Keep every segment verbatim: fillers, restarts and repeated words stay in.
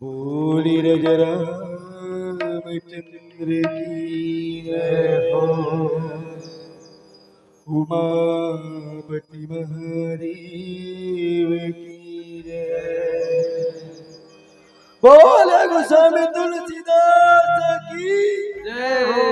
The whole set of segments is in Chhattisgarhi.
बोली राजा रामचंद्र की जय हो। उमापति महादेव की जय। बोले गोस्वामी तुलसीदास की जय हो।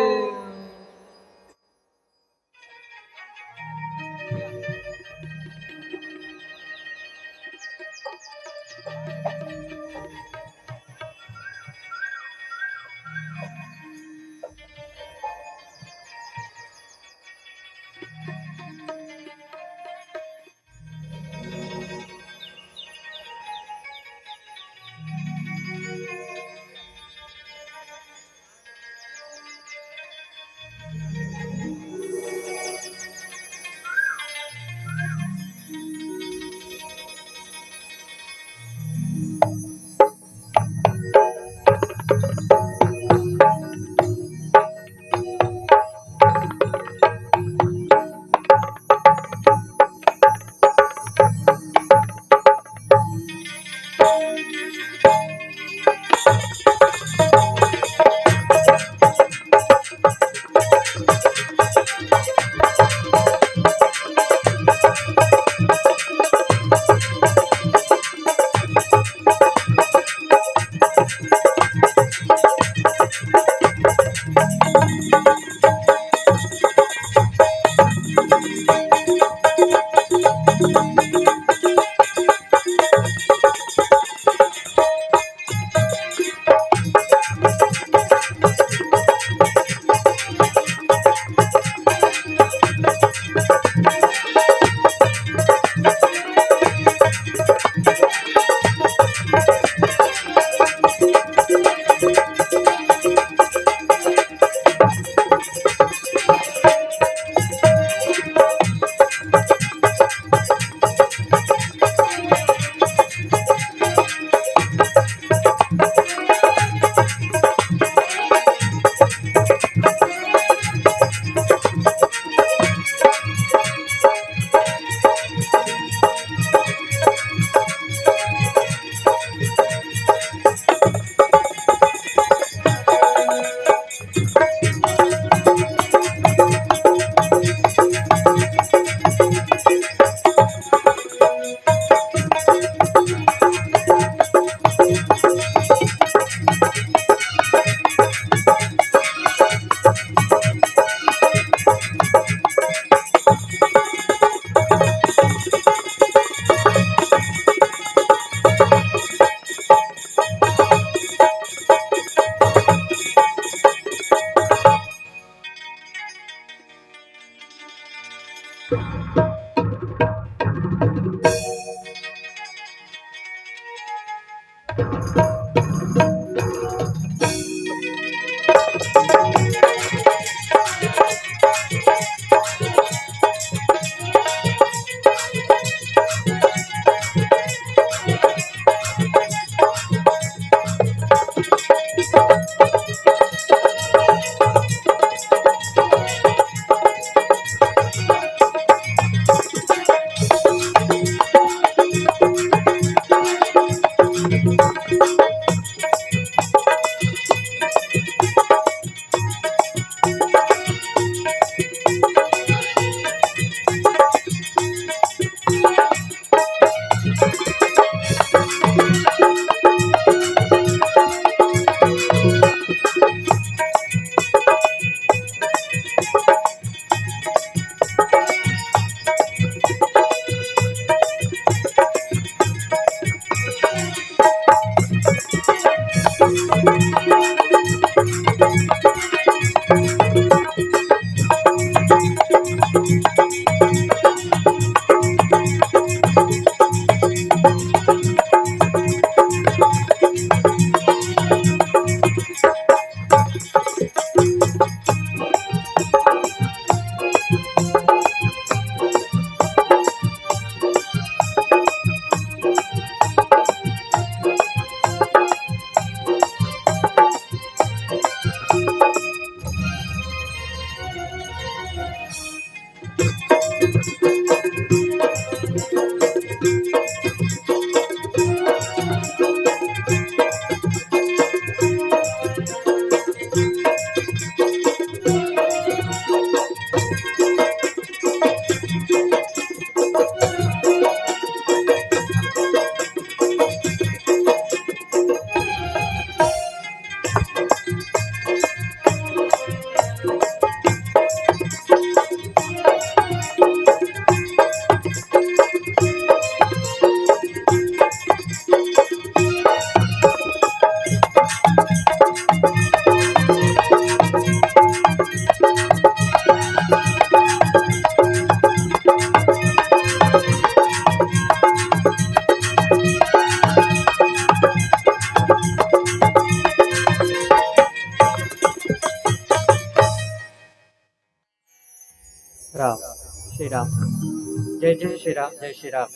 जय जय श्री राम, जय श्री राम।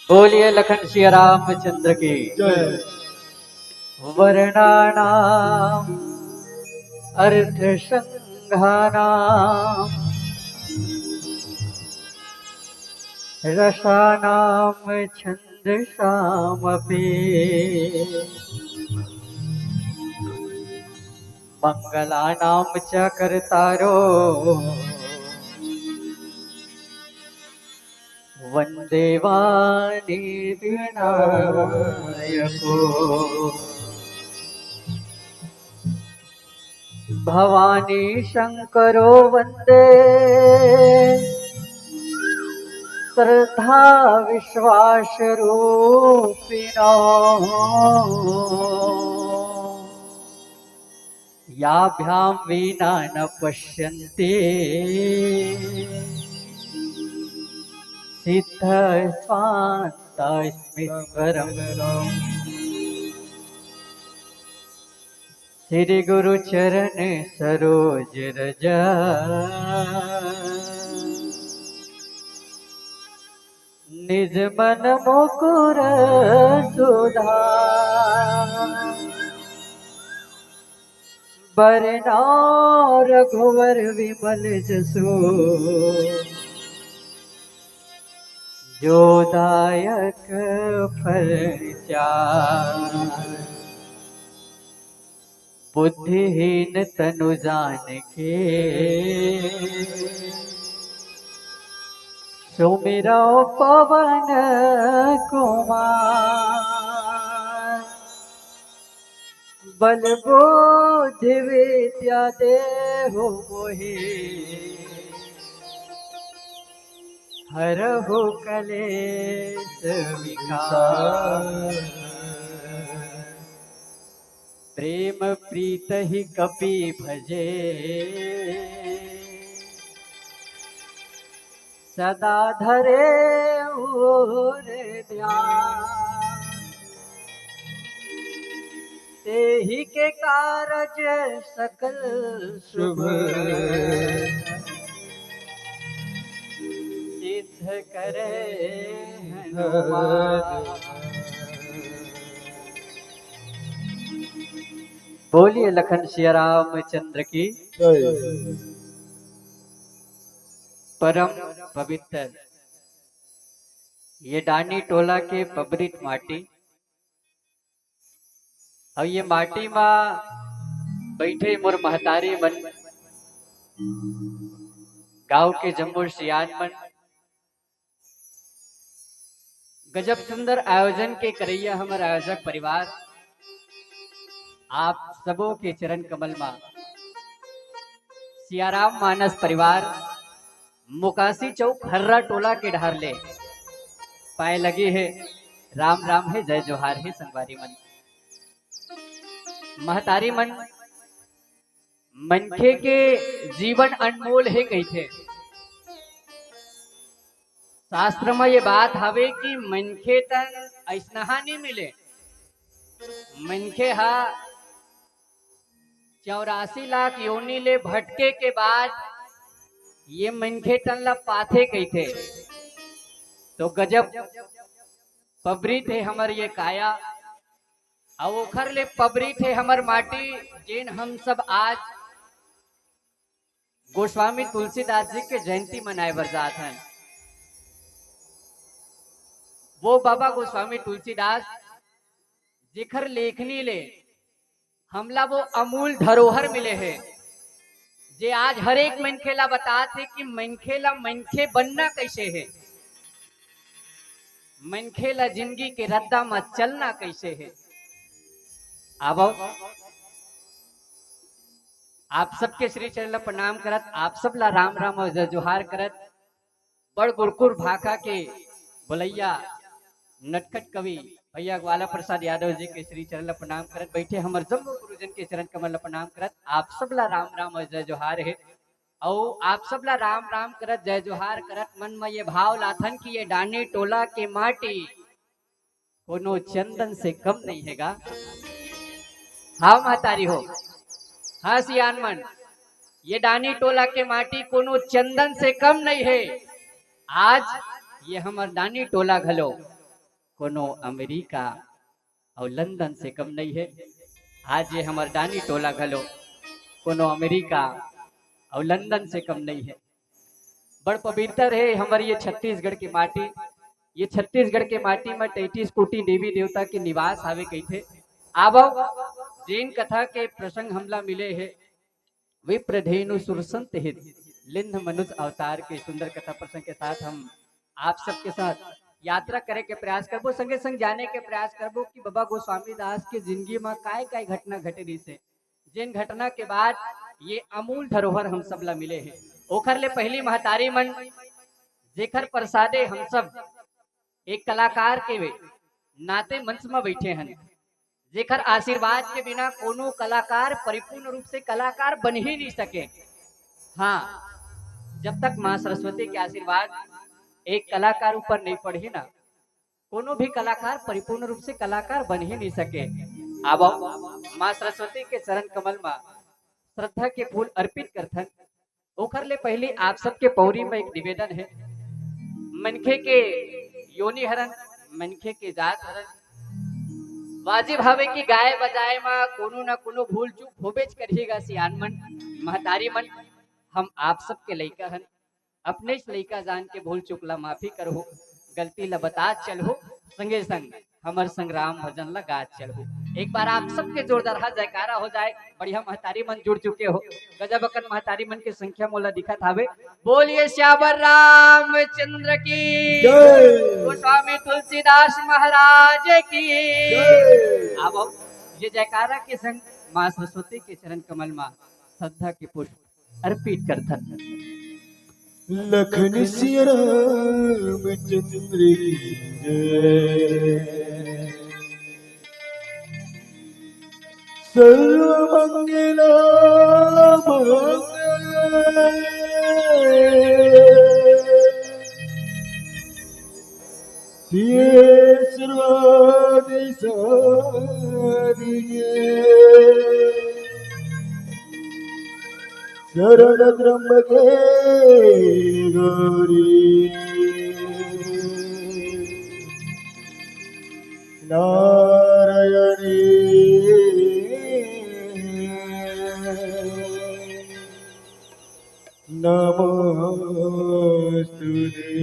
बोलिए लखन सिया रामचंद्र की। जय। वर्णानाम अर्थ संघानाम रसानाम छंदसामपि मंगलानाम च कर्तारो वंदे वाणी विनायको। भवानी शंकरो वंदे श्रद्धा विश्वास रूपिणो। याभ्याम विना न पश्यन्ति सिद्ध स्वांतस्मीश्वरम। श्री गुरु चरण सरोज रज निज मन मुकुर सुधार। बरनउँ रघुवर विमल जसु जो दायक फल चार। बुद्धिहीन तनु जान के सुमिरउँ पवन कुमार। बल बुद्धि विद्या देहु मोहि हरहु कलेस विकार। प्रेम प्रीत ही कपि भजे सदा धरे उर ध्यान। तेहि के कारज सकल शुभ सिद्ध करे हनुमान। बोलिए लखन सिया रामचंद्र की। परम पवित्र ये डानी टोला के पबरित माटी, अउ ये माटी मा बैठे मोर महतारी मन, गांव के जम्मो सियान मन, गजब सुंदर आयोजन के करैया हमर आयोजक परिवार, आप सबो के चरण कमल मा सियाराम मानस परिवार, मुकासी चौक हर्रा टोला के डहर ले पाए लगे हे। राम राम हे, जय जोहार हे संगवारी मन। महतारी मन, मनखे के जीवन अनमोल हे कहिथे। शास्त्र म ये बात हवे कि मनखे तन अइसनहा नइ मिले। मनखे ह चौरासी लाख योनि ले भटके के बाद ये मनखे तन ल पाथे कहिथे। तो गजब पबरित हे हमर ये काया, अउ ओखर ले पबरित हे हमर माटी, जेन हम सब आज गोस्वामी तुलसीदास जी के जयंती मनाए बर जात हन। वो बाबा गोस्वामी तुलसीदास, जेखर लेखनी ले हमला वो अमूल धरोहर मिले हे, जे आज हर एक मनखे ला बतात हे कि मनखे ला मनखे बनना कइसे हे, मनखे ला जिंदगी के रद्दा म चलना कइसे हे। आवव, आप सबके श्री चरण ला प्रणाम करत, आप सब ला राम राम अउ जय जोहार करत, बड़ गुरकुर भाखा के बोलैया नटखट कवि भैया ग्वाला प्रसाद यादव जी के श्री चरण ला प्रणाम करत, बैठे हमर जम्मो गुरुजन के चरण कमल ला प्रणाम करत, आप सब ला राम राम अउ जय जोहार हे। अउ आप सब ला राम राम करत, जय जोहार करत, मन म ये भाव लाथन कि ये डानी टोला के माटी कोनो चंदन से कम नइ हे गा। हाँ महतारी हो, हाँ सियान मन, ये डानी टोला के माटी कोनो चंदन से कम नहीं है। आज ये हमर डानी टोला घलो कोनो अमेरिका अउ लंदन से कम नहीं है। आज ये हमर डानी टोला घलो कोनो अमेरिका अउ लंदन से कम नहीं है। बड़ पवित्र है हमर ये छत्तीसगढ़ के माटी। ये छत्तीसगढ़ के माटी में तैंतीस कोटि देवी देवता के निवास हावे कहिथे। आवव, जेन कथा के प्रसंग हमला मिले हे, विप्र धेनु सुर संत हित, लिंध मनुज अवतार के सुंदर कथा प्रसंग के साथ हम आप सबके साथ यात्रा करे के प्रयास करबो, संगे संग जाने के प्रयास करबो कि बाबा गोस्वामी दास के जिंदगी में काय काय घटना घटे रहिसे, जेन घटना के बाद ये अमूल धरोहर हम सब ला मिले हे। ओखर ले पहली महतारी मन, जेखर प्रसादे हम सब एक कलाकार के नाते मंच में बैठे हन, जेकर आशीर्वाद के बिना कोनो कलाकार परिपूर्ण रूप से कलाकार बन ही नहीं सके। हाँ, जब तक माँ सरस्वती के आशीर्वाद एक कलाकार ऊपर नहीं पड़ही ना, कोनो भी कलाकार परिपूर्ण रूप से कलाकार बन ही नहीं सके। आवव, माँ सरस्वती के चरण कमल में श्रद्धा के फूल अर्पित करथन। ओखर ले पहली आप सबके पौरी में एक निवेदन है, मनखे के योनि हरन, मनखे के जात हरन, वाजिब हवे कि गाय बजाए मा कोनो न कोनो भूल चूक होबेच करही गा सियान मन, महतारी मन। हम आप सबके लइका हन, अपनेच लइका जान के भूल चूक ला माफी करहू, गलती ला बतात चलहू, संगे संग हमर संग्राम भजन ला गात चलहू। एक बार आप सबके जोरदार हा जयकारा हो जाए। बढ़िया महतारी मन जुड़ चुके हो, गजब अकन महतारी मन के संख्या मोला दिखत हावे। बोलिए सियावर रामचंद्र की, जय। गोस्वामी तुलसीदास महाराज की। जय। आवव, ये जयकारा के संग माँ सरस्वती के चरण कमल मा श्रद्धा के पुष्प अर्पित करथन। लखन सिया रामचंद्र की जय। सर्व मंगला मंगल सिए सर्वादि साधिके। शरण त्र्यंबके गौरी नारायणी नमोस्तुते।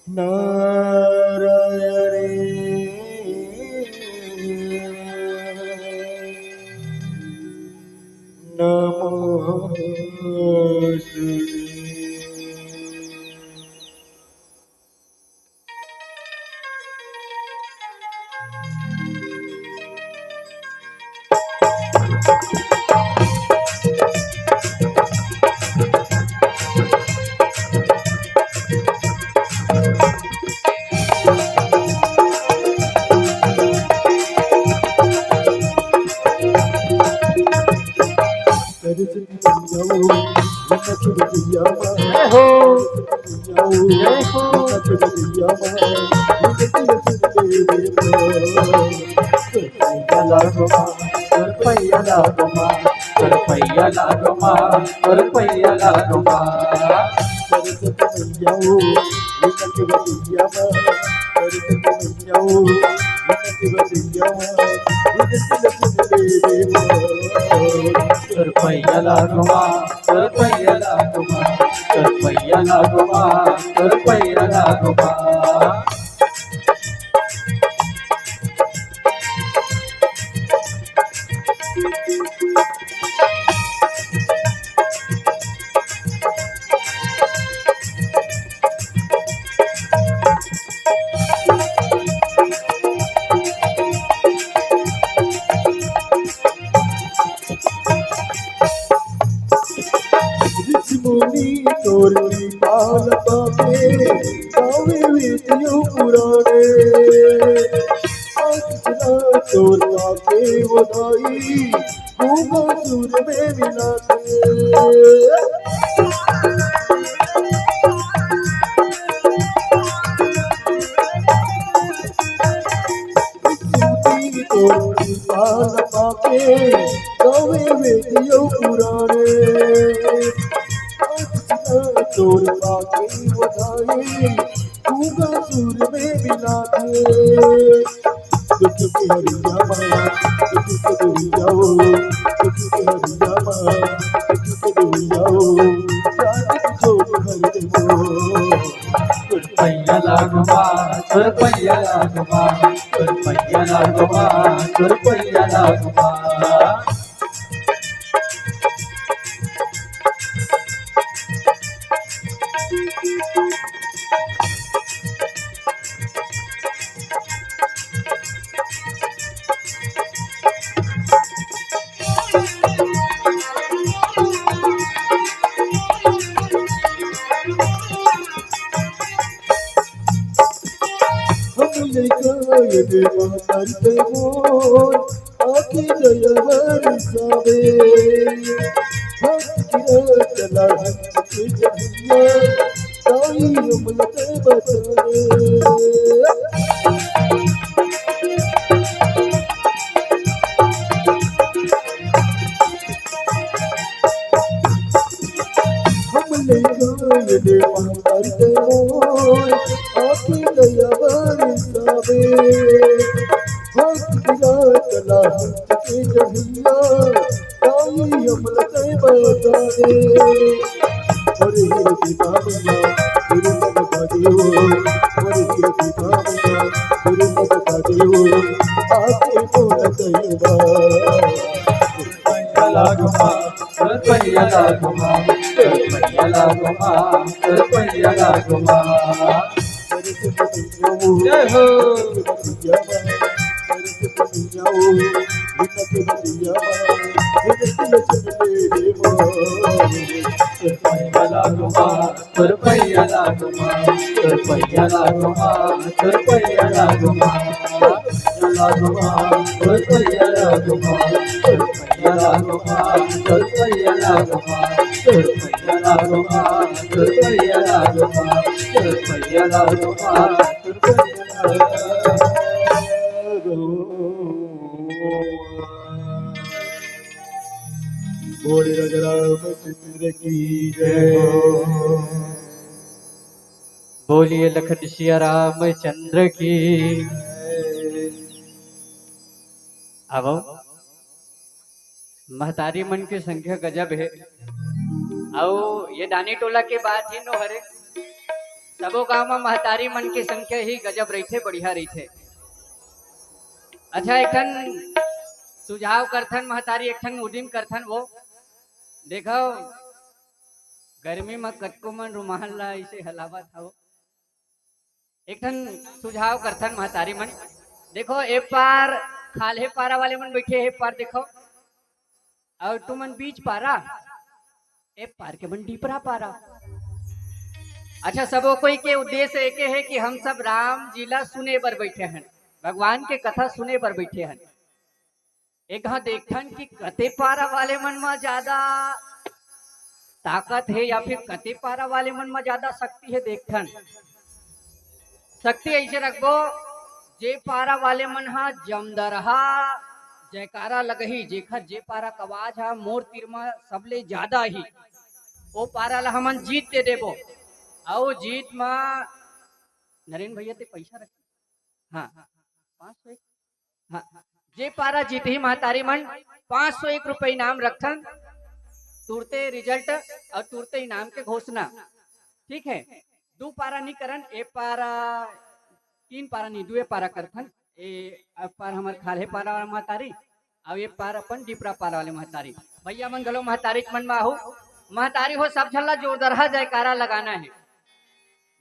नारायणी नमोस्तुते। सरस्वती मैया ओ, लखन सिया राम। जय हो। जय हो। पैया लागो माँ, तोर पैया लागो माँ, तोर पैया लागो माँ, तोर पैया लागो माँ। सरस्वती मैया ओ, लखन सिया राम, सरस्वती मैया ओ, लखन सिया राम। तोर पैया लागो माँ, तोर पैया लागो माँ, तोर पैया लागो माँ, तोर पैया लागो माँ। ऋषि मुनि तोर कृपा ल पाके, गावे वेद अउ पुराणे। आज चला तोर पाके ओ दाई, घूमो सुर में मिला के। स्तुति तोर कृपा ल पाके, तोर पाके बधाई, तू गंजूर में मिला दे। दुख के हरिया माँ, दुख के दुरिया हो, दुख के हरिया माँ, दुख के दुरिया हो, जान की चोट भर दे वो। तोर पैया लागू माँ, तोर पैया लागू माँ, तोर पैया लागू माँ, तोर पैया लागू माँ। हम लइका ये देवा करते मोर, आके दया बरसावे। भक्त की चला हंस के जहिया, ताई हम लगे बसावे। हम ले गए रे मातर के मोर, आके दया बरसावे। भक्त गिरा चला हंस के जहिया, ताई हम लगे बसावे। अरे गिर की बाबा, गुरु पद का देव। अरे गिर की बाबा, गुरु पद का देव। आके बोल दया। पैया लागू माँ, तोर पैया लागू माँ, तोर पैया लागू माँ, तोर पैया लागू माँ। जय हो। पैया लागू माँ, तोर पैया लागू माँ, तोर पैया लागू माँ, तोर पैया लागू माँ, लागू माँ, तोर पैया लागू माँ, तोर पैया लागू माँ, तोर पैया लागू माँ, तोर पैया लागू माँ, तोर पैया लागू माँ, तोर पैया लागू माँ, तोर पैया लागू माँ। बोल राजा रामचंद्र की जय हो। बोलिए लखन सिया रामचंद्र की। अब महतारी मन के संख्या गजब हे। अउ ये दानी टोला के बात ही नो हरे, सबो गांव में महतारी मन के संख्या ही गजब रहिथे, बढ़िया रहिथे। अच्छा, एक ठन सुझाव करथन महतारी, एक ठन उदिम करथन वो। देखो, गर्मी में कतको मन रुमाल ला इसे हलावत हव। एक ठन सुझाव करथन महतारी मन। देखो, ए पार खाल्हे पारा वाले मन बैठे हे, ए पार देखो। अउ तुमन बीच पारा, ए पार के मन डीपरा पारा। अच्छा, सबो कोई के उद्देश्य एके हे कि हम सब राम जी ला सुने बर बैठे हन, भगवान के कथा सुने बर बैठे हन। एक घां देखथन कि कते पारा वाले मन म ज्यादा ताकत हे या फिर कते पारा वाले मन म ज्यादा शक्ति हे, देखथन। शक्ति ऐसे रखबो, जे पारा वाले मन ह जमदरहा जयकारा लगही, जेखर जे पारा के आवाज ह मोर तीर म सबले ज्यादा ही, ओ पारा ला हमन जीत दे देबो। अउ जीत म नरेन भैया ते पैसा रख, हाँ, पाँच सौ एक, हाँ, जे पारा जीतही महतारी मन, पाँच सौ एक रुपये इनाम रखथन। तुरते result अउ तुरते इनाम के घोषणा, ठीक है। दू पारा नी करन, ए पारा, तीन पारा नी, दुए पारा करथन। ए पार हमर खाल्हे पारा वाला महतारी, अउ ए पार अपन डीपरा पारा वाले महतारी। भैया मन घलो महतारी मन म आहू। महतारी हो, सब झन ला जोरदार जयकारा लगाना है।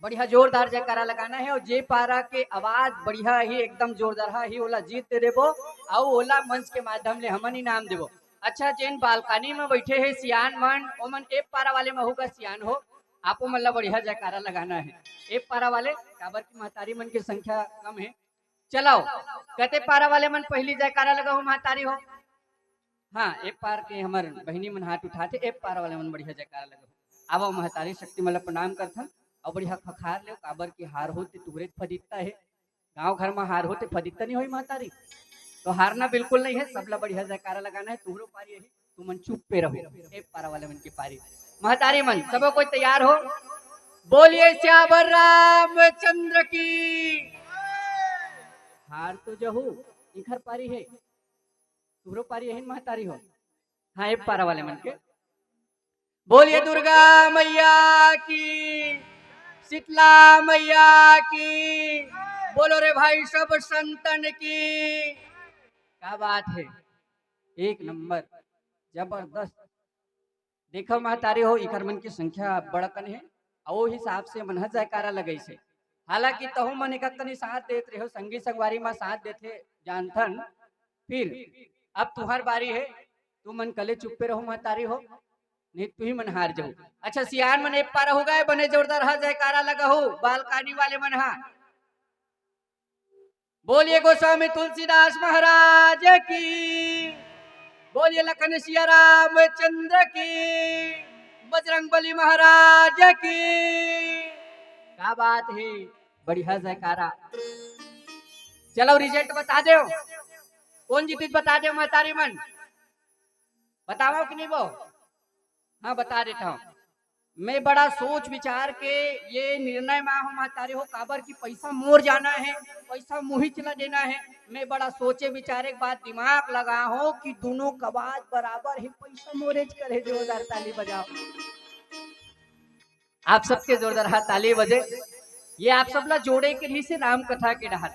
बढ़िया जोरदार जयकारा लगाना है, अउ जे पारा के आवाज बढ़िया ही, एकदम जोरदार ही, ओला जीत दे देबो, अउ ओला मंच के माध्यम ले हमन इनाम देबो। अच्छा, जेन बालकनी में बैठे हे सियान मन, ओमन ए पारा वाले महू का सियान हो, आपो मन ला बढ़िया जयकारा लगाना है। ए पारा वाले, काबर की महतारी मन के संख्या कम है। चलाओ, कते पारा वाले मन पहली जयकारा लगाओ महतारी हो। हाँ, ए पार के हमर बहिनी मन हाथ उठाथे, ए पार वाले मन बढ़िया जयकारा लगे। आवो महतारी शक्ति मन ला प्रणाम करथन, अउ बढ़िया खखार ले, काबर की हार होते तुहरे फदित्ता हे। गांव घर में हार होते फदित्ता नहीं होई महतारी, तो हारना बिल्कुल नहीं है। सबला बढ़िया जयकारा लगाना है, तुहरो पारी यही, तुमन चुप पे रहो। ए पार वाले मन की पारी, महतारी मन सबो कोई तैयार हो। बोलिए सियावर रामचंद्र की। हार तो जहू, इखर पारी हे, तुहरो पारी हे महतारी हो। हाँ, एक पारा वाले मन के। बोलिए दुर्गा मैया की, शीतला मैया की। बोलो रे भाई सब संतन की। क्या बात है, एक नंबर, जबरदस्त। देखो महतारी हो, इखर मन की संख्या बड़कन है, अउ ओ हिसाब से मन ह जयकारा लगइसे। हालांकि तहु मन एक कनी साथ देत रहे हो, संगी संगवारी मा साथ देथे जानथन। फिर अब तुहर बारी है, तुमन कले चुप्पे रहो महतारी हो, नहीं तुही मन हार जाओ। अच्छा, सियान मन एक पारा हो गए, बने जोरदार हा जयकारा लगा हो, बालकानी वाले मन हा। बोलिए गोस्वामी तुलसीदास महाराज की, बोलिए लखन सिया रामचंद्र की, बजरंग बली महाराज की। क्या बात है, बढ़िया जयकारा। चलो रिजल्ट बता दो, कौन जीतिस बता दो महतारी मन, बताओ कि नहीं वो? हाँ, बता देता हूँ। मैं बड़ा सोच विचार के ये निर्णय मा हूँ महतारी हो, काबर कि पैसा मोर जाना है, पैसा मुहिच ला देना है। मैं बड़ा सोचे विचारे के बाद दिमाग लगा हूँ कि दोनों कबाज बराबर है, पैसा मोरेच करे। जोरदार ताली बजाओ, आप सबके जोरदार हाथ ताली बजे। ये आप सब ला जोड़े के लिए से राम कथा के डहर।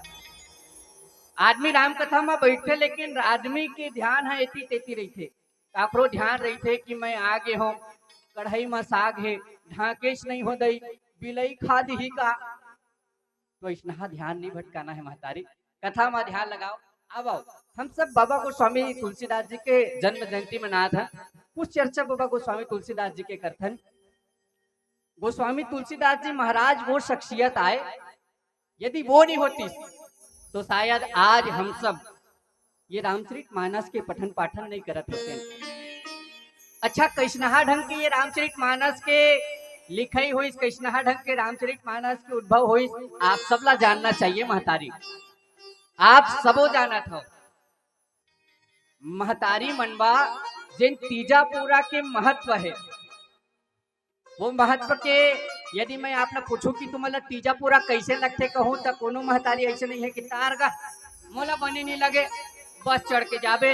आदमी राम कथा मा बैठे, लेकिन आदमी के ध्यान है एती तेती रहिथे। काकरो ध्यान रहिथे कि मैं आ गे हूँ, कढ़ाई मा साग है, ढाकेच नहीं हो दई, बिलई खा दिही का। तो इसनहा ध्यान नहीं भटकाना है महतारी, कथा मा ध्यान लगाओ। अब आओ, हम सब बाबा गोस्वामी तुलसीदास जी के जन्म जयंती मनात हन। कुछ चर्चा बाबा गोस्वामी तुलसीदास जी के करथन। गोस्वामी तुलसीदास जी महाराज वो शख्सियत आए, यदि वो नहीं होती तो शायद आज हम सब ये रामचरित मानस के पठन पाठन नहीं करत होते। अच्छा, कैसनहा ढंग के ये रामचरित मानस के लिखई होइस, कैसनहा ढंग के रामचरित मानस के उद्भव होइस, आप सब ला जानना चाहिए महतारी। आप सबो जानत हो महतारी मनवा जेन तीजा पूरा के महत्व है, वो महत्व के यदि मैं आप ला पूछूं कि तुमन ला तीजा पूरा कैसे लगथे कहूं, त कोनो महतारी ऐसे नहीं है कि तार गा मोला बने नहीं लगे, बस चढ़ के जाबे,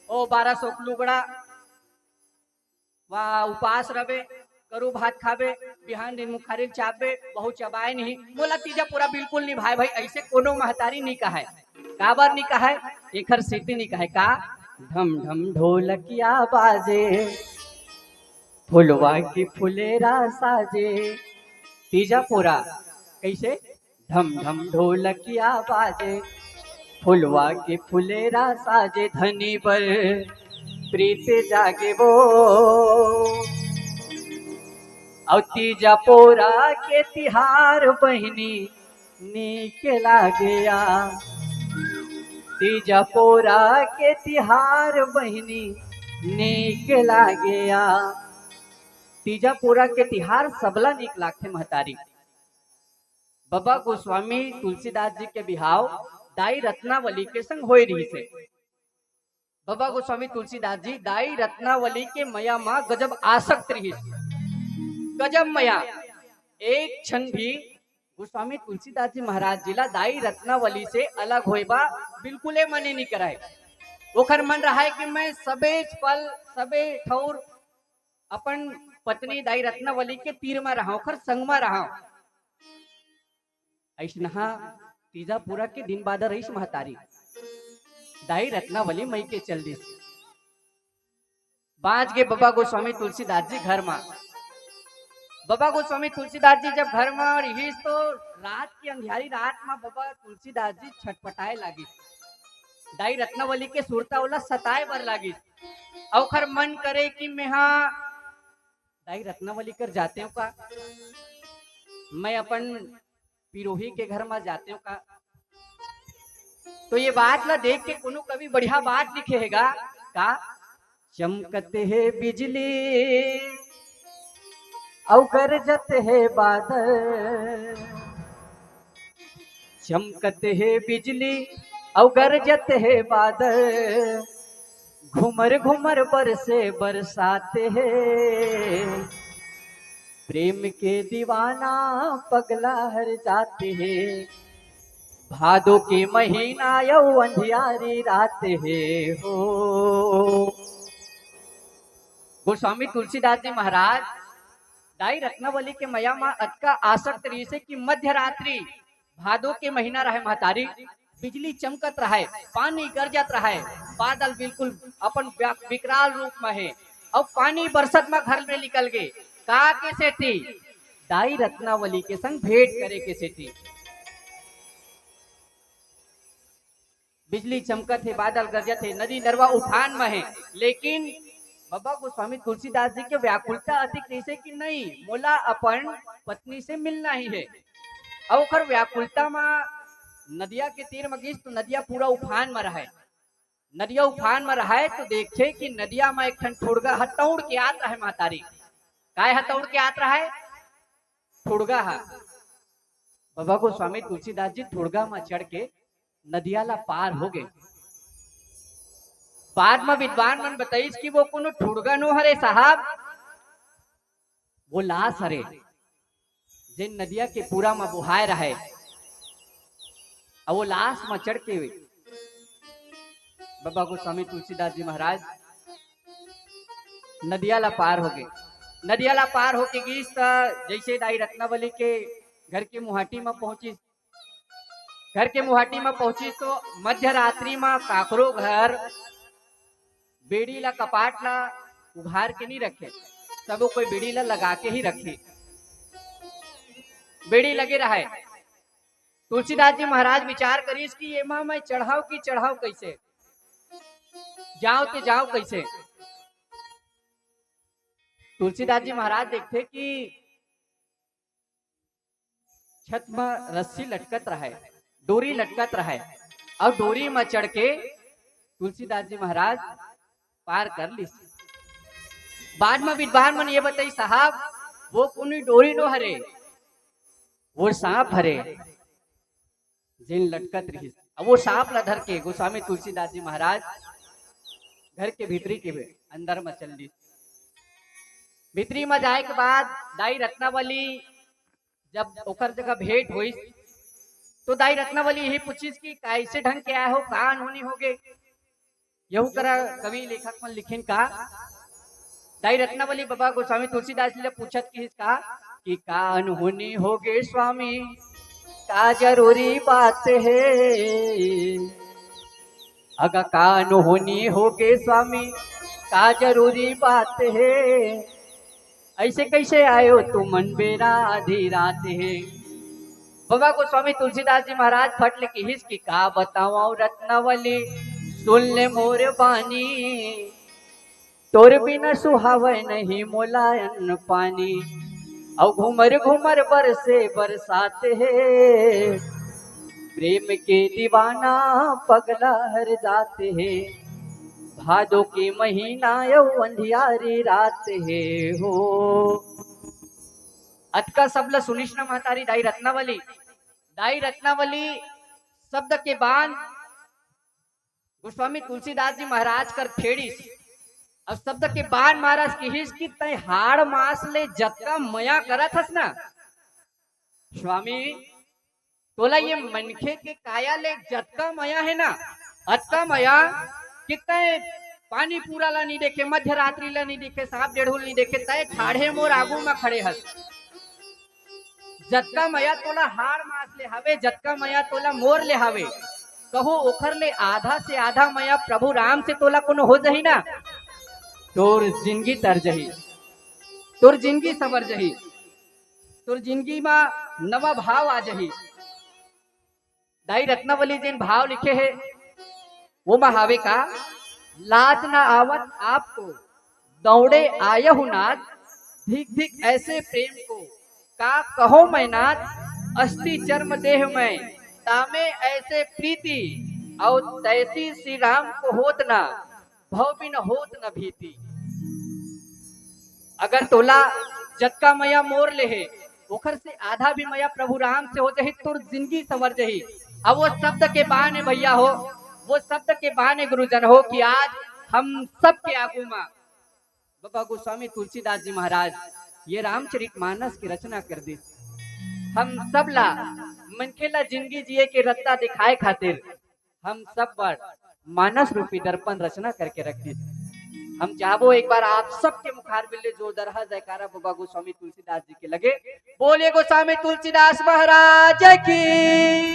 ओ बारह सौ के लुगड़ा, वा उपास रबे, करू भात खाबे, बिहान दिन मुखारी चापबे, बहुत चबाए नहीं, मोला तीजा पूरा बिल्कुल नहीं भाई, भाई ऐसे कोनो महतारी नहीं कहे। काबर नहीं कहे? एखर सेती नहीं कहे का, ढम ढम ढोलकिया बाजे, फुलवा की फुलेरा साजे। तीजा पूरा कैसे? ढम ढम ढोलकिया बाजे, फुलवा के फुलेरा साजे, धनी बर प्रीत जागे वो। अउ तीजा पोरा के तिहार बहिनी नीक लागे या, तीजा पोरा के तिहार बहिनी नीक लागे या। तीजा पोरा के तिहार सबला नीक लागथे महतारी। बाबा गोस्वामी तुलसीदास जी के बिहाव दाई रत्नावली के संग होए रहिस हे। बाबा गोस्वामी तुलसीदास जी दाई रत्नावली के मया मा गजब आसक्त रहिस, गजब मया। एक क्षण भी गोस्वामी तुलसीदास जी महाराज जी ला दाई रत्नावली से अलग होए बा बिल्कुले मन नहीं कराए। ओखर मन रहाय कि मैं सबे पल, सबे ठौर अपन पत्नी दाई रत्नावली के तीर मा रहा, ओखर संग मा रहा। अइसनहा तीजा पूरा के दिन बाद रहिस महतारी, दाई रत्नावली मइके चल दिस। बाँच गे बाबा गोस्वामी तुलसीदास जी घर मा। बाबा गोस्वामी तुलसीदास जी जब घर मा रिहिस तो रात की अंधियारी रात मा बाबा तुलसीदास जी छटपटाए लागिस। दाई रत्नावली के सुरता ओला सताए बर लागिस। अउ ओखर मन करे कि मेहा दाई रत्नावली कर जातेंव का, मैं अपन पिरोही के घर मा जातेंव का। तो ये बात ला देख के कोनो कवि बढ़िया बात लिखे हे गा का, चमकत हे बिजली अउ गरजत हे बादल, चमकत हे बिजली अउ गरजत हे बादल, घुमर घुमर बरसे बरसात हे। प्रेम के दीवाना पगला हर जाते हे, भादो के महीना अउ अंधियारी रात हे हो। गोस्वामी तुलसीदास जी महाराज दाई रत्नावली के मया म अतका आसक्त रहिसे कि मध्य रात्रि, भादो के महीना रहय महतारी, बिजली चमकत रहय, पानी गरजत रहय, बादल बिल्कुल अपन व्या-, विकराल रूप म हे, अउ पानी बरसत म घर ले निकल गे। का के सेती? दाई रत्नावली के संग भेंट करे के सेती। बिजली चमकत हे, बादल गरजत हे, नदी नरवा उफान म हे, लेकिन बबा गोस्वामी तुलसीदास जी के व्याकुलता अतिक रहिसे कि नहीं, मोला अपन पत्नी से मिलना ही हे। अउ ओकर व्याकुलता म नदिया के तीर म गिस तो नदिया पूरा उफान म रहय। नदिया उफान म रहय तो देखथे कि नदिया म एक ठन ठुड़गा ह तौड़ के आत रहय महतारी। काय ह तौड़ के आत रहय? ठुड़गा ह। बबा गोस्वामी तुलसीदास जी ठुड़गा म चढ़ के नदिया ला पार हो गे। बाद म विद्वान मन बताइस कि वो कोनो ठुड़गा नो हरे साहब, वो लाश हरे, जेन नदिया के पूरा म बोहाय रहय, अउ वो लाश म चढ़ के बबा गोस्वामी तुलसीदास जी महाराज नदिया ला पार हो गे। नदिया ला पार होके गिस त जइसे दाई रत्नावली के घर के मुहाटी म पहुंचिस, घर के मुहाटी म पहुंचिस तो मध्य रात्रि म काकरो घर बेड़ी ला, कपाट ला उघार के नहीं रखे, सबो कोई बेड़ी ला लगा के ही रखे। बेड़ी लगे रहय। तुलसीदास जी महाराज विचार करिस कि एमा मैं चढ़ाव कि चढ़ाव कइसे, जाव ते जाव कइसे। तुलसीदास जी महाराज देखथे कि छत म रस्सी लटकत रहय, डोरी लटकत रहय, अउ डोरी म चढ़ के तुलसीदास जी महाराज पार कर लिस। बाद म विद्वान मन ये बताइस साहब, वो कोनो डोरी नो हरे, वो सांप हरे, जेन लटकत रहिस। अब वो सांप ला धर के गोस्वामी तुलसीदास जी महाराज घर के भीतरी के अंदर म चल दिस। भीतरी म जाय के बाद दाई रत्नावली जब ओकर जगह भेंट होइस, तो दाई रत्नावली यही पूछिस कि कइसे ढंग के आय हो, का अनहोनी हो गे? यहू करा कवि लेखक मन लिखिन का? दाई रत्नावली बबा गोस्वामी तुलसीदास जी ले पूछत किहिस का कि का अनहोनी हो गे स्वामी, का जरूरी बात हे? अगा का अनहोनी हो गे स्वामी, का जरूरी बात हे? अइसे कइसे आयो तुमन बेरा आधी रात हे? बबा गोस्वामी तुलसीदास जी महाराज फट ले किहिस कि का बतावंव रत्नावली, सुन ले मोर बानी, तोर बिना सुहावय नहीं मोला अन्न पानी, अउ घूमर घूमर बरसे बरसात हे, प्रेम के दीवाना पगला हर जात हे, भादो के महीना अउ अंधियारी रात हे हो। अतका सब ल सुनिस न महतारी दाई रत्नावली, दाई रत्नावली शब्द के बाण गोस्वामी तुलसीदास जी महाराज कर फेड़िस। अब शब्द के बाण मारस, किहिस कि तैं हाड़ मांस ले जतका मया करत हस ना स्वामी, तोला ये मनखे के काया ले जतका मया हे ना, अतका मया कि तैं पानी पूरा ला नहीं देखे, मध्य रात्रि ला नहीं देखे, सांप डेढ़ूल नहीं देखे, तैं ठाढ़े मोर आगू म खड़े हस। जतका मया तोला हाड़ मांस ले हावे, जतका मया तोला मोर ले हावे, कहूं ओखर ले आधा से आधा मया प्रभु राम से तोला कोनो हो जही ना, तोर जिंदगी तर जही, तोर जिंदगी संवर जही, तोर जिंदगी म नवा भाव आ जही। दाई रत्नावली जेन भाव लिखे हे, वो म हावे का, लाज न आवत आपको, दौड़े आयहु नाथ, धिक धिक ऐसे प्रेम को, का कहो मैं नाथ, अस्थि चर्म देह मैं, तामे ऐसे प्रीति, अउ तैसी श्री राम को होत ना, भव बिन होत न भीति। अगर तोला जतका मया मोर ले हे, ओखर से आधा भी मया प्रभु राम से हो जही, तोर जिंदगी संवर जही। अब वो शब्द के बाण हे भैया हो, वो शब्द के बाण हे गुरुजन हो, कि आज हम सबके आगू म बबा गोस्वामी तुलसीदास जी महाराज ये रामचरित मानस के रचना कर दिस। हम सब ला, मनखे ला जिंदगी जिए के रस्ता दिखाए खातिर हम सब बर मानस रूपी दर्पण रचना करके रख दिस। हम चाहबो एक बार आप सबके मुखार बिल्ले जोरदार जयकारा बाबा गोस्वामी तुलसीदास जी के लगे। बोलिए गोस्वामी तुलसीदास महाराज की।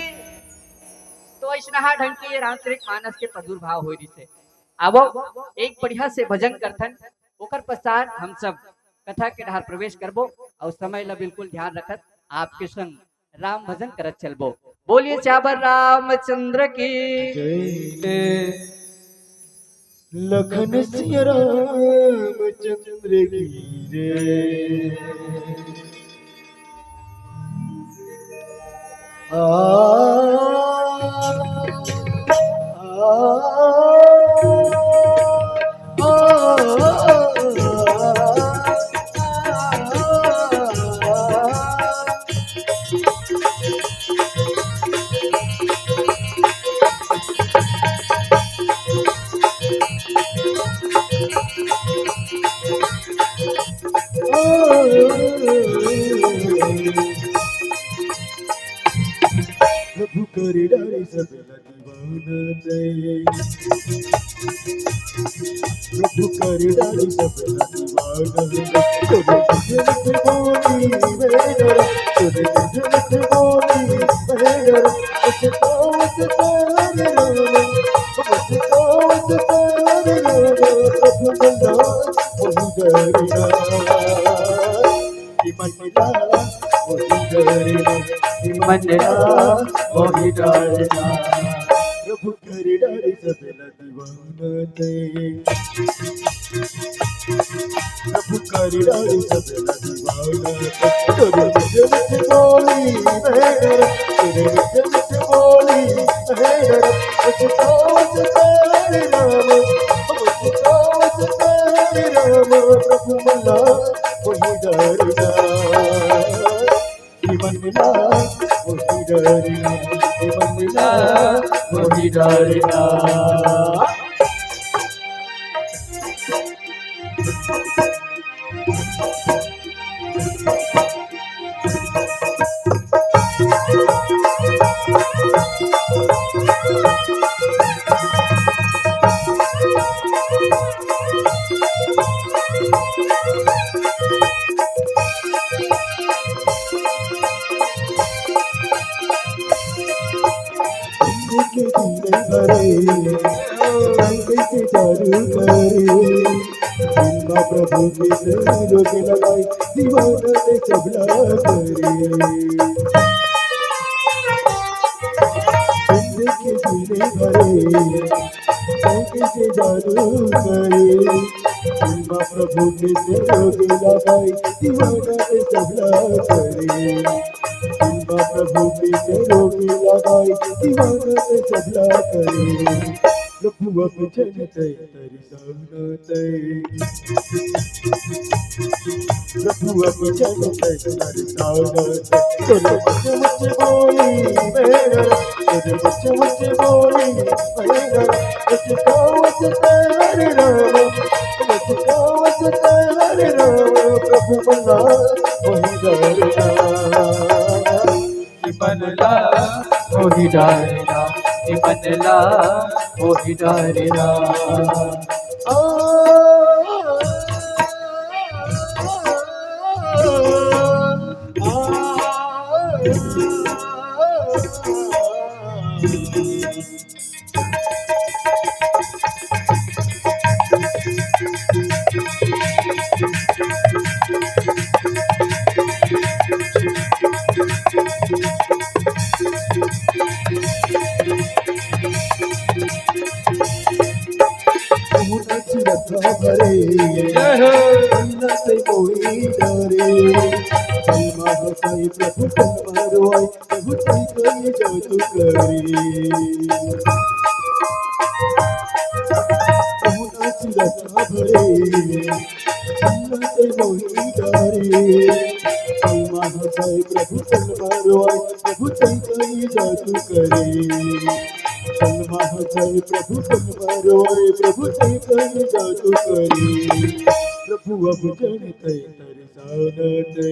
तो ऐसनहा ढंग के ये रामचरित मानस के प्रादुर्भाव होय रिहिसे। आवो एक बढ़िया से भजन करथन, ओकर पश्चात हम सब कथा के डहर प्रवेश करबो और समय ला बिल्कुल ध्यान रखत आपके संग राम भजन करत चलबो। बोलिए चाबर रामचंद्र की। जय। लखन सिया रामचंद्र की जय। आ, आ, आ, आ, प्रभु कर डारे सब दीवाना तैं। प्रभु कर डारे सब दीवाना तैं। तोरे मुझे मत बोली मेरा, तोरे मुझे मत बोली मेरा। मुझे तो उस तारे राम, मुझे तो उस तारे राम। प्रभु मन्ना मोहि डरना। कि मन्ना मोहि डरना, कि मन्ना मोहि डरना। प्रभु कर डारे सब दीवाना तैं। प्रभु कर डारे सब दीवाना तैं। तोरे मुझे मत बोली मेरा, तोरे मुझे मत बोली मेरा। मुझे तो उस तारे राम, मुझे तो उस तारे राम। प्रभु मन्ना मोहि डरना। कि मन्ना मोहि डरना, कि मन्ना मोहि डरना। के पीले भरे, कैसे जादू करे। बिना प्रभु के से रोग लगाए, दीवाना से सबला करे। जिंदगी पीले भरे, कैसे जादू करे। बिना प्रभु के से रोग लगाए, दीवाना से सबला करे। बिना प्रभु के से रोग लगाए, दीवाना से सबला करे। प्रभु अब जन तैं तरसाना तैं। प्रभु अब जन तैं तरसाना तैं। तोरे मुझे मत बोली मेरा, तोरे मुझे मत बोली मेरा। मुझे तो उस तारे राम, मुझे तो उस तारे राम। प्रभु मन्ना मोहि डरना। कि मन्ना मोहि डरना, कि मन्ना मोहि डरना। आ, आ, जय हो। प्रभु तैं कहे जादू करे। प्रभु नाच रत्ना भरे, जन्नत मोही डारे। कलमा हंसाए प्रभु तलवार आए, प्रभु तैं कहे जादू करे। कलमा हंसाए प्रभु तलवार आए, प्रभु तैं कहे जादू करे। प्रभु अब जन तैं सानते।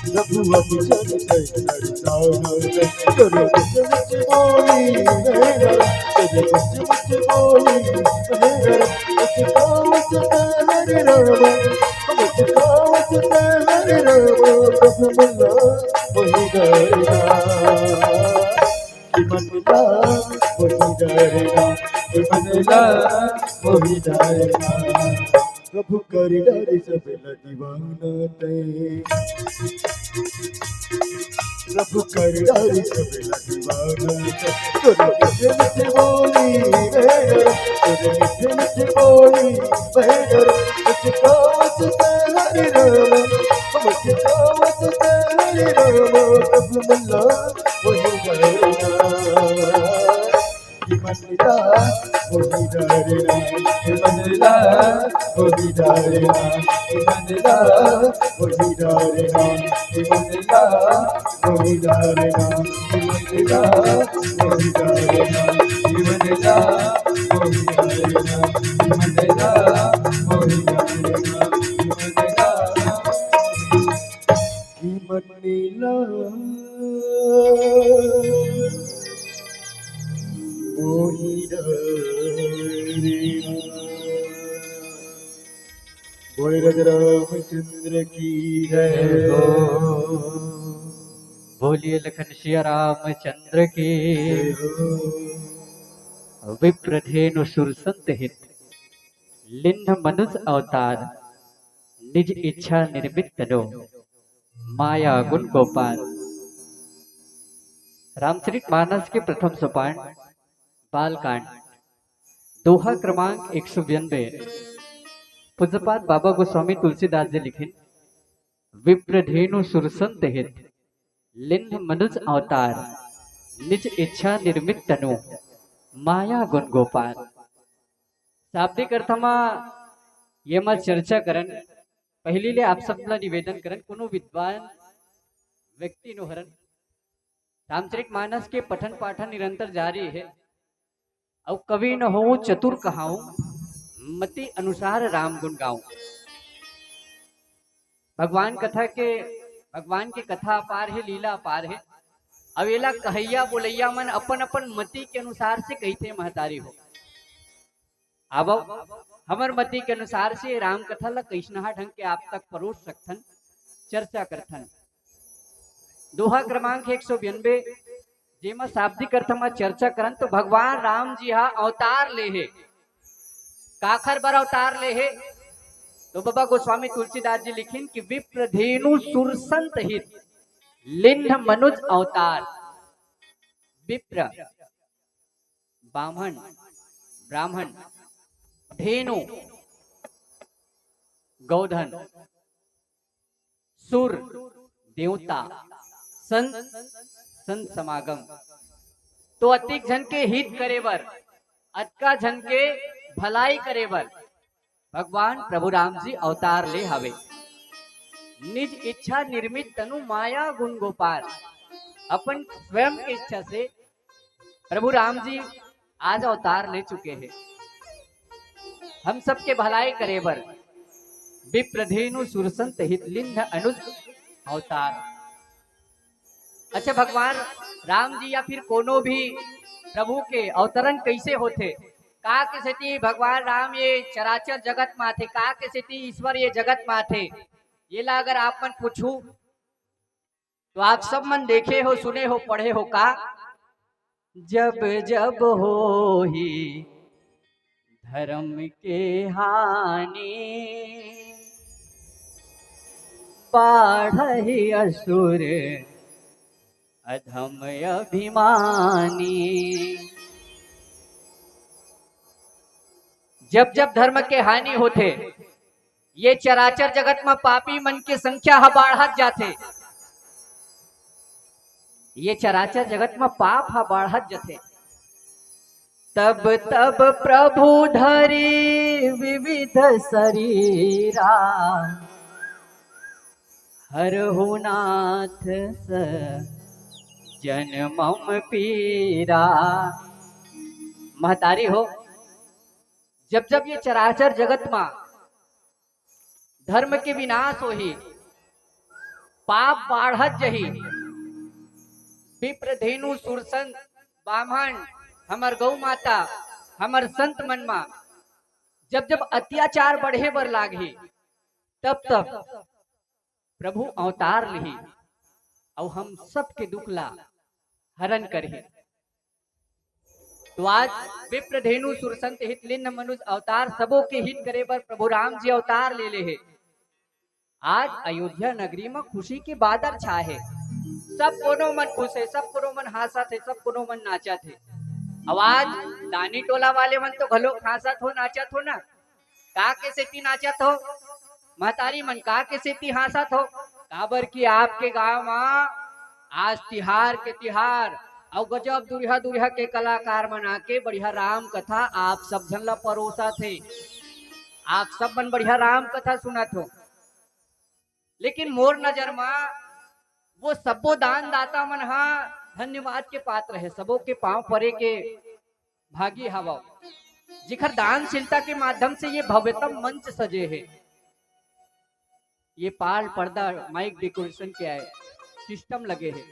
प्रभु अब जन तै सानते। तोरे कुछ मुझ बोली मेरा, तोरे कुछ मुझ बोली मेरा। मुझको मुझ हरे राम, मुझको मुझ हरे राम। प्रभु मुल्ला वही डरना। कि मन ला वही डरना, कि मन ला वही डरना। प्रभु कर डारे सब ला दीवाना तै। प्रभु कर डारे सब ला दीवाना तै। तोरे मीठे मीठे बोली बहन, तोरे मीठे मीठे बोली बहन। मुझको मुझ हरे राम, मुझको मुझ हरे राम। प्रभु मुल्ला वही डरना। कि मन ला वही डरना, कि मन ला वही डरना, कि मन ला वही डरना, कि मन ला वही डरना, कि मन ला वही डरना, कि मन ला वही डरना, कि मन ला वही डरना, कि मन ला कि मन ला वही डरना। बोले राजा रामचंद्र की जय हो। बोलिए लखन सिया रामचंद्र की। जय हो। विप्रधेनु सुरसंत हित, लिन्ह मनुज अवतार, निज इच्छा निर्मित तनु, माया गुण गोपाल। रामचरित मानस के प्रथम सोपान, बालकांड, दोहा क्रमांक एक सौ बयानबे। पूज्यपाद बाबा गोस्वामी तुलसीदास जी लिखिन, विप्रधेनु सुरसंत हित, लिन्ह मनुज अवतार, निज इच्छा निर्मित तनु, माया गुण गोपाल। शाब्दिक अर्थ म ये म चर्चा करन, पहली ले आप सब ला निवेदन करन, कोनो विद्वान व्यक्ति नो हरन, रामचरित मानस के पठन पाठन निरंतर जारी हे। अउ कवि न हों चतुर कहाऊं, मति अनुसार राम गुण गाऊं। भगवान कथा के, भगवान के कथा अपार हे, लीला अपार हे। अब एला कहैया बोलैया मन अपन अपन मति के अनुसार से कहिथे महतारी हो। अब हमर मति के अनुसार से राम कथा ला कइसनहा ढंग के आप तक परोस सकथन, चर्चा करथन। दोहा क्रमांक एक सौ बयानबे, जेमा शाब्दिक अर्थ म चर्चा करन तो भगवान राम जी हा अवतार ले हे। काखर बर अवतार ले हे? तो बाबा गोस्वामी तुलसीदास जी लिखिन कि विप्रधेनु सुरसंत हित, लिन्ह मनुज अवतार। विप्र, बामन, ब्राह्मण, धेनु, गौधन, सुर, देवता, संत, संत समागम। तो अतिक झन के हित करे बर, अतका झन के भलाई करे बर भगवान प्रभु राम जी अवतार ले हवे। निज इच्छा निर्मित तनु माया गुण गोपाल। अपन स्वयं के इच्छा से प्रभु राम जी आज अवतार ले चुके हे। हम सबके भलाई करे बर विप्रधेनु सुरसंत हित लिन्ह अनुज अवतार। अच्छा, भगवान राम जी या फिर कोनो भी प्रभु के अवतरण कइसे होथे? का के सेती भगवान राम ये चराचर जगत म आथे? का के सेती ईश्वर ये जगत म आथे? ये ला अगर आप मन पूछू तो आप सब मन देखे हो, सुने हो, पढ़े हो का? जब जब होही धर्म के हानि, बाढ़ही असुर अधम अभिमानी। जब जब धर्म के हानि होथे, ये चराचर जगत म पापी मन के संख्या ह बाढ़त जाथे। ये चराचर जगत म पाप ह बाढ़त जाथे। तब तब प्रभु धरी विविध शरीरा, हरहु नाथ सज्जन मम पीरा। महतारी हो, जब जब ये चराचर जगत म धर्म के विनाश होही, पाप बाढ़त जही। विप्र धेनु सुरसंत बामन, हमर गौ माता, हमर संत मन मा जब जब अत्याचार बढ़े बर लागही, तब तब प्रभु अवतार लिही अउ हम सबके दुख ला हरण करही। तो आज विप्र धेनु सुरसंत हित लिन्न मनुज अवतार सबो के हित करे बर प्रभु राम जी अवतार ले ले हे। आज अयोध्या नगरी म खुशी के बादर छाए हे। सब कोनो मन खुश हे, सब कोनो मन हांसत हे, सब कोनो मन नाचत हे। अब आज दानी टोला वाले मन तो घलो हांसत हो, नाचत हो ना। का के सेती नाचत हो? महतारी मन का के सेती हांसत हो? काबर कि आपके गांव म आज तिहार के तिहार अउ गजब दुरिहा दुरिहा के कलाकार मन आके बढ़िया राम कथा आप सब झन ला परोसत हे। आप सब मन बढ़िया राम कथा सुनत हो। लेकिन मोर नजर म वो सब्बो दान दाता मन हा धन्यवाद के पात्र हे, सबो के पांव परे के भागी हवव, जिखर दानशीलता के माध्यम से ये भव्यतम मंच सजे हे। ये पाल पर्दा, माइक डेकोरेशन के आए, सिस्टम लगे हे।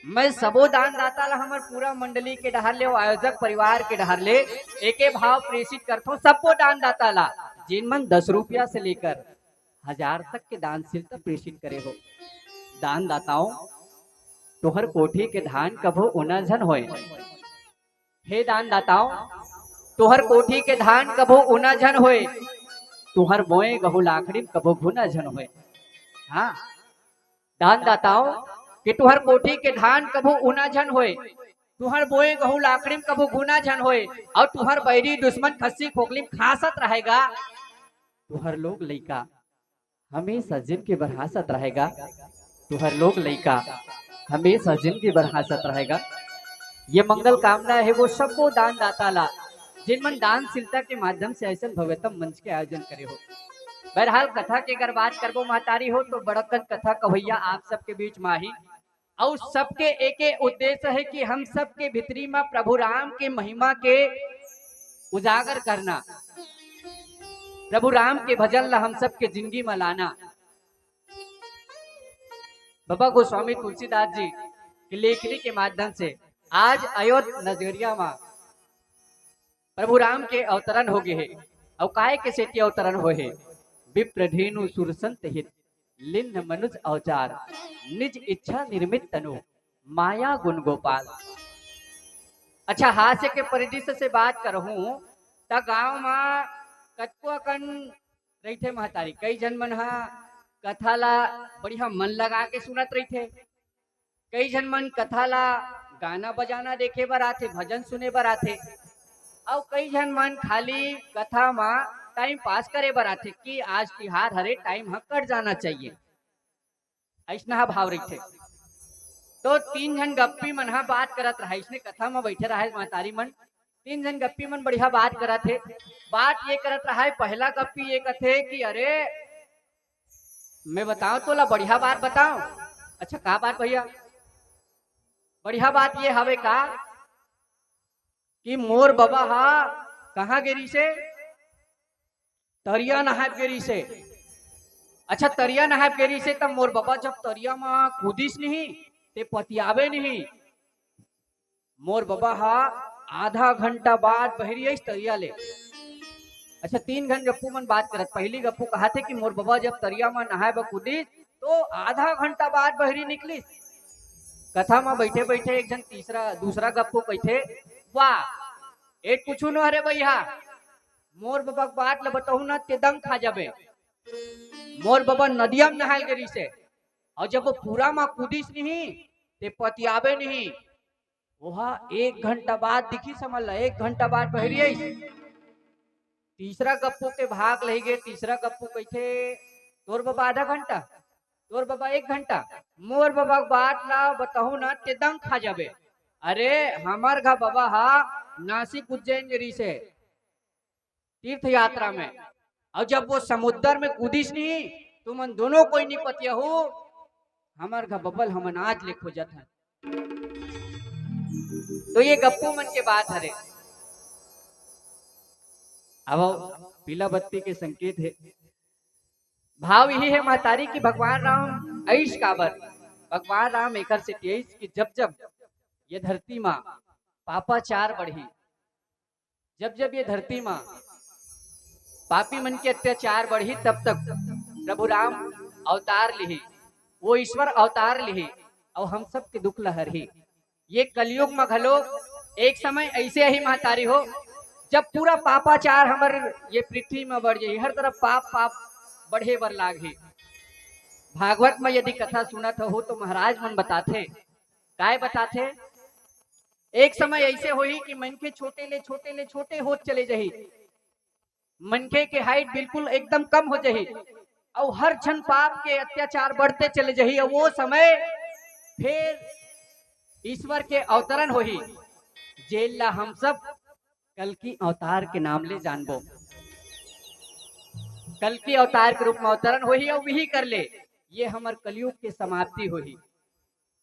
मैं सबो दानदाता ला, हमर पूरा मंडली के डहर ले अउ आयोजक परिवार के डहर ले एके भाव प्रेषित करथों। सबो दानदाता ला, जिन मन दस रुपया से लेकर हजार तक के दानशीलता प्रेषित करे हो। दानदाताओं, तोहर कोठी के धान कभो ओना झन होए। हे दानदाताओं, तोहर कोठी के धान कभो ओना झन होए, तोहर बोए गहूं लाखड़ी म कभो घुना झन होए। हाँ, दानदाताओं, कि तोहर कोठी के धान कभो ओना झन होए, तोहर बोए गहूं लाखड़ी म कभो घुना झन होए, अउ तोहर बैरी दुश्मन खस्सी खोखली म खांसत रहेगा। तोहर लोग लइका हमेशा जिनगी भर हांसत रहेगा, तोहर लोग लइका हमेशा जिनगी भर हांसत रहेगा। ये मंगल कामना हे वो सब्बो दानदाता ला, जिन मन दानशीलता के माध्यम से अइसन भव्यतम मंच के आयोजन करे हो। बहरहाल, कथा के अगर बात करबो महतारी हो, तो बड़कन कथा कवैया आप सबके बीच म आही। अउ सबके एके उद्देश्य हे कि हम सबके भीतरी म प्रभु राम के महिमा के उजागर करना, प्रभु राम के भजन ला हम सबके जिनगी म लाना। बाबा गोस्वामी तुलसीदास जी के लेखनी के माध्यम से आज अयोध्या नगरिया म प्रभु राम के अवतरण हो गे हे। अउ काय के सेती अवतरण होए हे? विप्र धेनु सुरसंत हित, लिन्न मनुज अवतार, निज इच्छा निर्मित तनु, माया गुण गोपाल। अच्छा, हास्य के परिदृश्य से बात करहूं, त गांव म कतको अकन रहिथे महतारी, कई झन मन ह कथा ला बढ़िया मन लगा के सुनत रहिथे, कई झन मन कथा ला गाना बजाना देखे बर आथे, भजन सुने बर आथे, अउ कई झन मन खाली कथा म टाइम पास करे बर आथे कि आज तिहार हरे, टाइम ह कट जाना चाहिए, अइसना ह भाव रहिथे। तो तीन झन गप्पी मन ह बात करत रहा, अइसने कथा म बइठे रहा महतारी मन, तीन झन गप्पी मन बढ़िया बात करत हे। बात ये करत रहा, पहला गप्पी ये कथे कि अरे, मैं बताओ तोला बढ़िया बात बताओ। अच्छा, का बात भैया? बढ़िया बात ये हवे का कि मोर बबा हा कहाँ गे रिसे? तरिया नहाय गे रिसे। अच्छा, तरिया नहाय गे रिसे, त मोर बबा जब तरिया म कूदिस नहीं, ते पतियावे नहीं। मोर बबा हा आधा घंटा बाद बहिरी आइस तरिया ले। अच्छा, तीन घन गप्पू मन बात करत। पहली गप्पू कहा थे कि मोर बबा जब तरिया म नहाय बर कूदिस, तो आधा घंटा बाद बहिरी निकलिस। कथा म बैठे बैठे एक झन तीसरा, दूसरा गप्पू कहिथे, "वाह, एक कुछु न हरे भैया, मोर बबा के बात ल बताहूं ना, ते दंग खा जाबे। मोर बबा नदिया म नहाय गे रिसे, अउ जब वो पूरा म कूदिस नहीं, ते पतियाबे नहीं।" ओहा एक घंटा बाद दिखिस हमन ला, एक घंटा बाद बहिरी आइस। तीसरा गप्पू के भाग लही गे, तीसरा गप्पू कहिथे, "तोर बबा आधा घंटा, तोर बबा एक घंटा, मोर बबा के बात ला बताहूं ना, ते दंग खा जाबे। अरे, हमर घर बबा हा नासिक उज्जैन गे रिसे तीर्थ यात्रा में, अउ जब वो समुद्र में कूदिस नहीं, तुमन दोनों कोई नहीं पतिया हो, हमर घर बबा ल हमन आज ले खोजत हन।" तो ये गप्पू मन के बात हरे। अब पीला बत्ती के संकेत हे, भाव यही है महतारी कि भगवान राम आइस काबर, भगवान राम एकर सेती आइस कि जब जब ये धरती मा पापाचार बढ़ही, जब जब ये धरती मा पापी मन के अत्याचार बढ़ही, तब तक प्रभु राम अवतार लिही, वो ईश्वर अवतार लिही, अउ हम सब के दुख ल हरही। ये कलयुग म घलो एक समय ऐसे ही महतारी हो, जब पूरा पापाचार हमर ये पृथ्वी म बढ़ जाही, हर तरफ पाप पाप बढ़े बर लागही। भागवत म यदि कथा सुनत हो तो महाराज मन बताथे, काय बताथे, एक समय ऐसे होही कि मनखे छोटे ले छोटे ले छोटे होत चले जाही, मनखे के हाइट बिल्कुल एकदम कम हो जाही, अउ हर झन पाप के अत्याचार बढ़ते चले जाही, अउ वो समय फिर ईश्वर के अवतरण होही, जेन ला हम सब कल्कि अवतार के नाम ले जानबो। कल्कि अवतार के रूप में अवतरण होही, अउ वही कर ले ये हमर कलयुग के समाप्ति होही,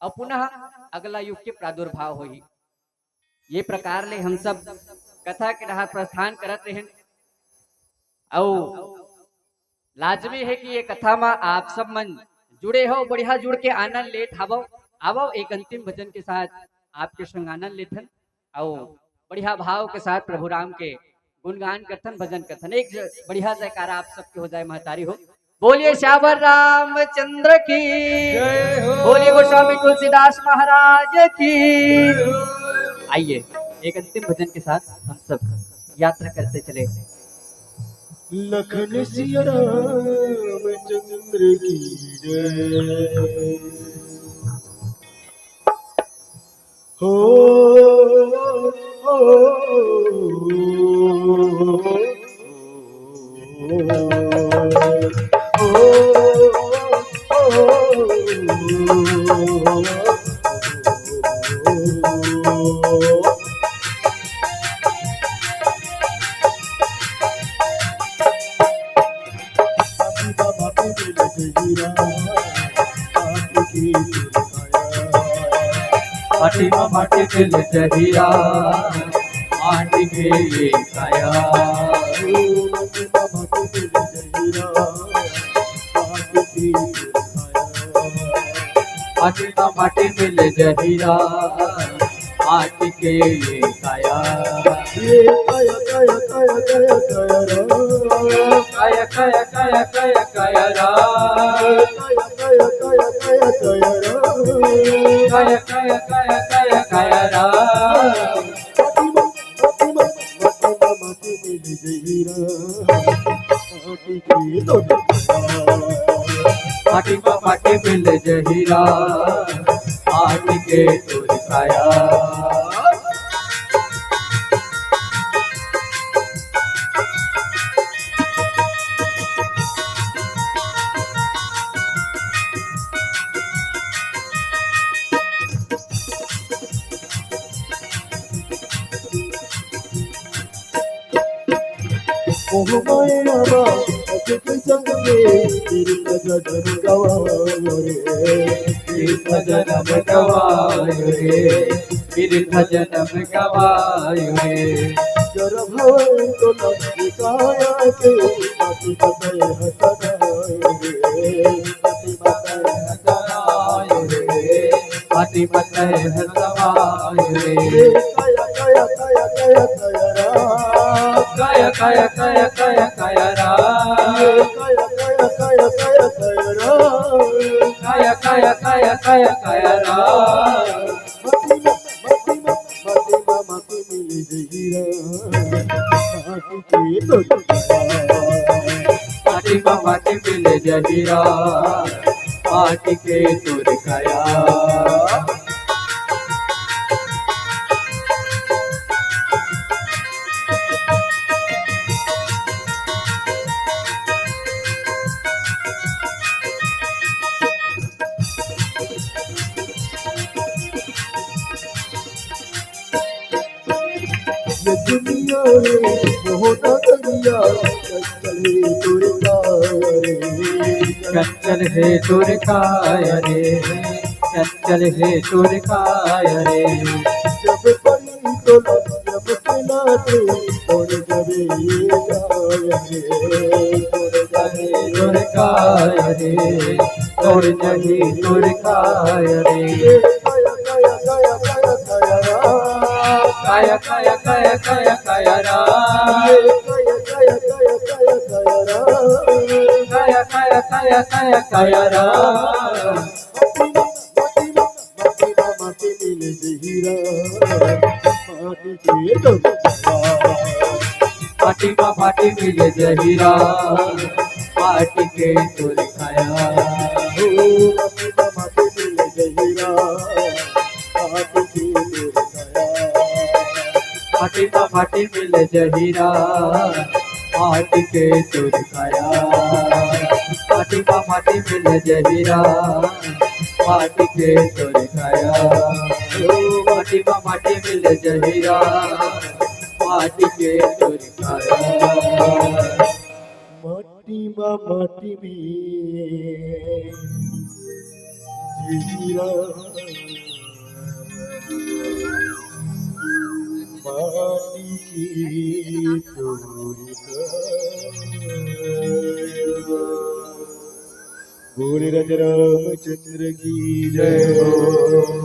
अउ पुनः अगला युग के प्रादुर्भाव होही। ये प्रकार ले हम सब कथा के डहार प्रस्थान करत रहेन, अउ लाजमी है कि ये कथा मा आप सब मन जुड़े हो, बढ़िया जुड़ के आनंद लेत हवव। आवव, एक अंतिम भजन के साथ आपके संग आनंद लेथन, अउ बढ़िया भाव के साथ प्रभु राम के गुणगान करथन, भजन करथन। एक ज-, बढ़िया जयकारा आप सबके हो जाए महतारी हो। बोलिए सियावर रामचंद्र की, जय हो। बोलिए गोस्वामी तुलसीदास महाराज की। जय हो। आइए, एक अंतिम भजन के साथ हम सब यात्रा करते चले। लखन सिया रामचंद्र की जय। हो, हो, हो, माटी मा माटी मिल जहिरा, माटी के ये काया। माटी मा माटी मिल जहिरा, माटी के ये काया। ये काया, काया, काया, काया, काया रा। काया, काया, काया, काया, काया रा। काया, काया, काया, काया, काया रा। काया, काया, काया, काया, काया रा। माटी मा, माटी मा, माटी मा, माटी मिल जहिरा। माटी के तो माटी मा माटी मिल जहिरा, माटी के तोर काया। मोह माया मा अजब संग में, फिर का जन्म गवायो रे। फिर का जन्म गवायो रे, फिर का जन्म गवायो रे। जरा भय तो लग काया के, माटी बदल हसनायो रे। माटी बदल हसनायो रे। माटी बदल हसनायो रे। काया, काया, काया, काया, काया रा। काया, काया, काया, काया, काया रा। काया, काया, काया, काया, काया रा। काया, काया, काया, काया, काया रा। माटी मा, माटी मा, माटी मा, माटी मिल जहिरा। माटी के तोर काया। माटी मा माटी मिल जहिरा। माटी के तोर काया। ये दुनिया रे मोहना दरिया, चंचल हे तोर काया रे। चंचल हे तोर काया रे, चंचल हे तोर काया रे। जब परी तो जब से नाचे, तोर जबे ये गाया रे, तोर तोर काया रे, तोर नहीं तोर काया रे। काया, काया, काया, काया, काया रा। काया, काया, काया, काया, काया रा। माटी मा माटी मिले जहिरा, माटी के तोर काया। माटी मा माटी मिले जहिरा, माटी के तोर काया। ओ, माटी मा माटी मिले जहिरा, माटी के तोर काया। माटी मा माटी मिले जहिरा, माटी के तोर काया। माटी मा माटी मिले जहिरा, माटी के तोर काया। ओ, माटी मा माटी मिले जहिरा, माटी के तोर काया। माटी मा माटी मिले जहिरा, माटी के तोर काया। बोले राजा रामचंद्र की जय हो।